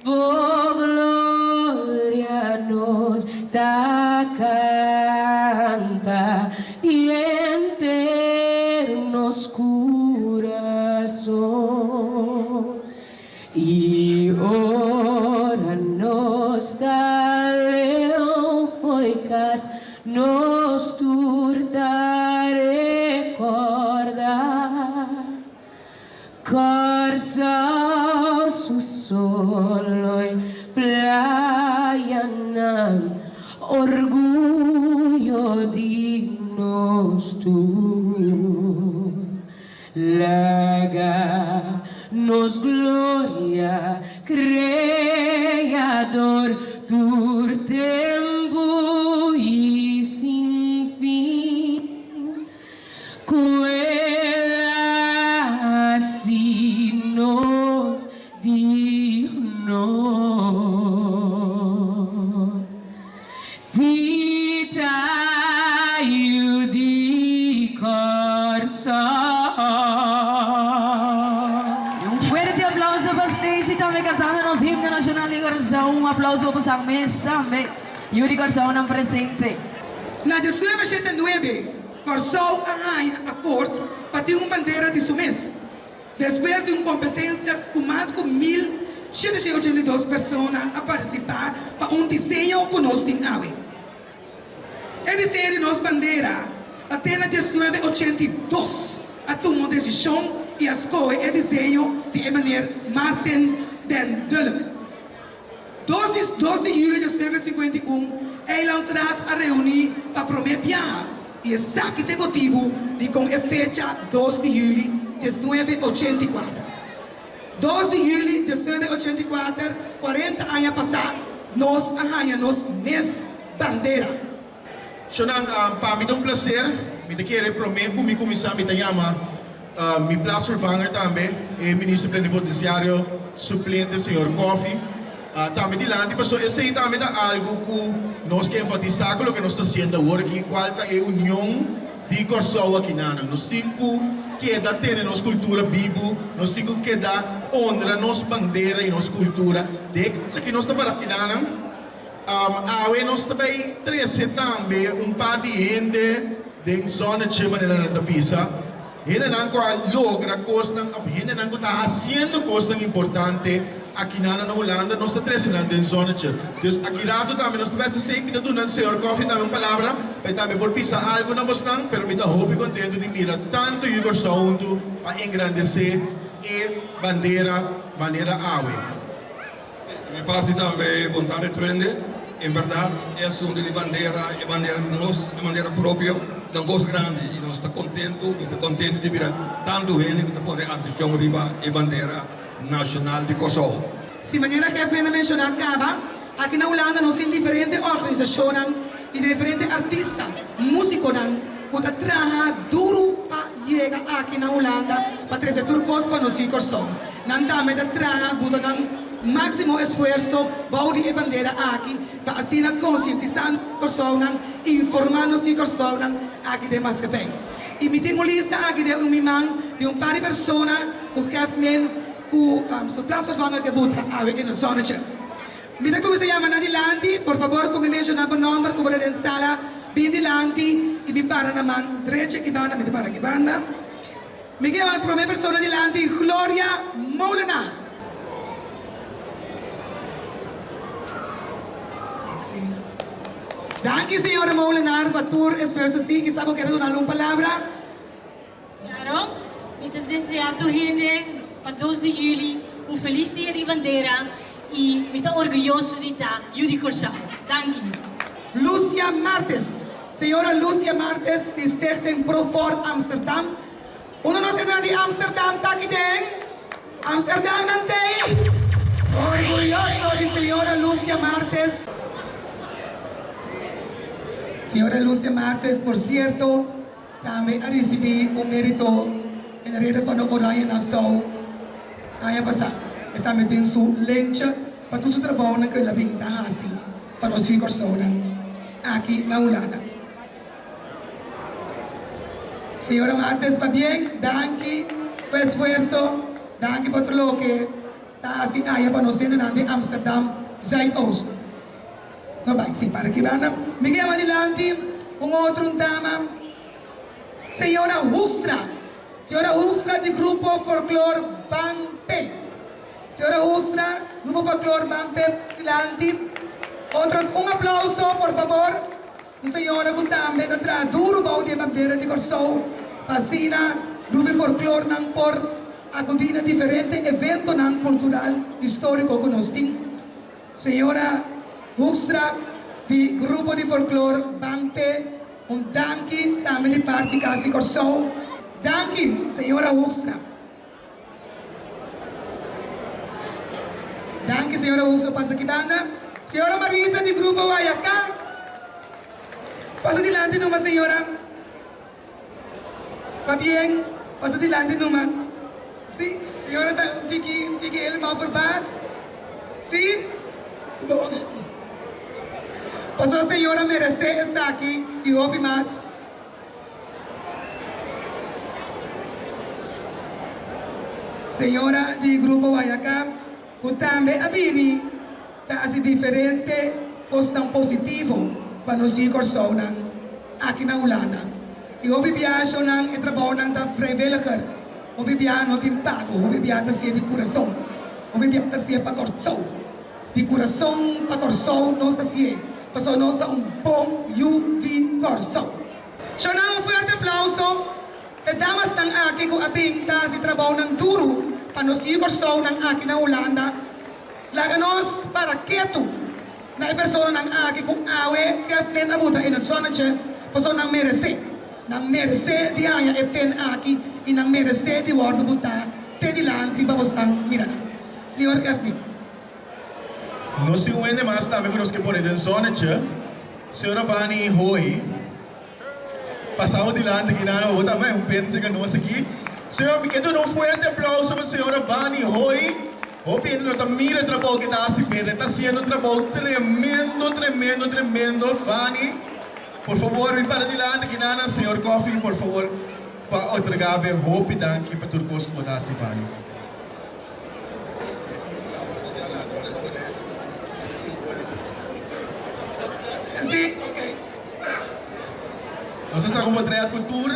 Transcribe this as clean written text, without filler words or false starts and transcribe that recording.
Bo gloria nos ta canta di henter nos curason. Y ora nos ta leu fo'i cas, nos tur ta recorda. Kòrsou su solo i playanan, orguyo di nos tur. Laga nos gloria Kreador tur tempu i sin fin. Ku el a hasi nos digno di ta yu di Kòrsou. Y un fuerte aplauso pa Stacy tambe cantando nos himno nacional di Kòrsou. Un aplauso pa San mes tambe. Yu di Kòrsounan presente. Na 1909, Kòrsou a haña akort pa tin un bandera di su mes, despues di un kompetensia ku mas ku 1782 persona a partisipá pa un diseño ku nos tin awe. E diseño di nos bandera ta te na 1982 a tuma un desishon i a skohe e diseño di e meneer Martin den Dulk. Dos di dos di juli 1951 Eilandsraad a reuní pa promé biaha i esaki ta e motibu dikon e fecha dos di juli 1984. Dos di juli 1984, 40 aña pasá, nos a haña nos mes bandera. Shonan, pa mi ta un placer. Mi ta kere prome cu mi cuminsa mi ta yama mi plaatsvervanger tambe, e Minister Plenipotenciario suplente señor Coffie, tambe dilanti pasobra esey tambe ta algo cu nos ke enfatisa cu loke nos ta haciendo awor aki, cual ta e union di Corsou akinanan. Nos tin cu keda tene nos cultura bibu, nos tin cu keda honra nos bandera y nos cultura. De esaki nos ta para akinanan. Awe nos ta bay trece tambe un par di hende den zonnetje manera nan ta bisa, hendenan cu a logra cosnan of hendenan cu ta haciendo cosnan importante akinan na Hulanda, nos ta trece nan den zonnetje. Dus aki rato tambe nos ta bay haci esey, mi ta duna señor Coffie tambe un palabra pa e tambe por bisa algo na bosnan, pero mi ta hopi contento di mira tanto yu Corsou hunto pa engrandece e bandera manera awe. Di mi parti tambe bon tarde Twende. En berdad e asunto di bandera, e bandera di nos, e bandera propio, ta un cos grandi y nos ta contento, mi ta contento di mira tanto hende cu ta pone atencion riba e bandera nacional di Corsou. Si manera Jeff Ben a menciona caba, aki na Hulanda nos tin diferente organisacionnan y diferente artista, musiconan cu ta traha duro pa yega aki na Hulanda pa trece tur cos pa nos y Corsou. Nan tambe ta traha buta nan máksimo esfuerso bou di e bandera aki pa asina konsientisá nos Kòrsounan, informá nos di Kòrsounan aki den maskapei. I mi tin un lista aki den mi man di un par di persona ku gef men ku su plasvervanger ke buta awe in het zonnetje. Mi ta kuminsá yama nan dilanti, por fabor ku mi menshoná bo nòmber ku bo ta den sala, bin dilanti i bin para na man drechi aki banda, mi ta para aki banda. Mi ke yama prome persona dilanti Gloria Molenaar. Danki señora Molenaar pa tur esfuerso si kisa bo kere duna algun palabra. Claro, mi ta desea tur hende pa 2 di juli un felis dia di bandera y mi ta orguyoso di ta yu di Corsou. Danki. Lucia Martes. Señora Lucia Martes di Stichting Pro Fort Amsterdam. Unda nos hendenan di Amsterdam ta aki den? Amsterdam nan t'ei? Orguyoso di señora Lucia Martes. Señora Lucia Martes, por cierto, tambe a ricibi un merito en Rede van de Oranje Nassau aña pasa. E tambe tin su lentje pa tur su trabounan cu el a bin ta haci. Pa nos yu Kòrsounan aki na Hulanda. Señora Martes pabien, danki pa esfuerso, danki pa tur loke. ta hasi aya pa nos hendenan di Amsterdam Zuidoost. No bai, si, para ki banda. Mi ke yama dilanti un otro un dama, señora Hoekstra. Señora Hoekstra di Grupo Folklor Ban Pe. Señora Hoekstra, Grupo Folklor Ban Pe dilanti. Otro, un aplauso por fabor. Un señora ku tambe ta traha duru bou di e bandera di Kòrsou pa asina grupo di folklornan por akudí na diferente eventonan kultural históriko ku nos tin. Señora Hoekstra di Grupo di Folklor Ban Pe, un danki tambe di parti Kas di Kòrsou. Danki, señora Hoekstra. Danki señora Hoekstra pasa aki banda. Señora Marisa di Grupo Guayacá pasa dilanti numa señora. Pabien pasa dilanti numa. Si señora ta un tiki un tiki helemaal verbaasd. Si? Bon. Pasobra señora merece esaki y hopi mas. Señora di Grupo Guayacá cu tambe a bini ta haci diferente cosnan positivo pa nos yu Corsounan aki na Hulanda. Y hopi biaha e trabounan ta vrijwilliger, hopi biaha no tin pago, hopi biaha ta hacié di curason, hopi biaha ta hacié pa Corsou. Di kurason pa Kòrsou nos ta sié, pasobra nos ta un bon yu di Kòrsou. Shonnan un fuerte aplauso p'e damasnan aki ku a bin ta hasi trabounan duru pa nos yu Kòrsounan aki na Hulanda. Laga nos para ketu na e personanan aki ku awe Keflin a buta in het zonnetje, pasobra nan meresé. Nan meresé di haña e pen aki i nan meresé di wòrdu butá te dilanti pa bosnan mira nan. Señor Keflin. Nos tin un hende mas tambe ku nos ke pone den zonnetje, señora Vani Hooi. Pasamos dilanti aki nan, bo tambe un pense ku nos aki. Señor, mi ke duna un fuerte aplauso pa señora Vani Hooi. Hopi hende no ta mira e trabou ke ta hasi, pero e ta hasiendo un trabou tremendo, tremendo, tremendo. Vani, por fabor bin para dilanti aki nan, señor Coffie, por fabor, pa otorga be hopi danki pa tur kos ku bo ta hasi, Vani. Nos a saca un portret cu tur.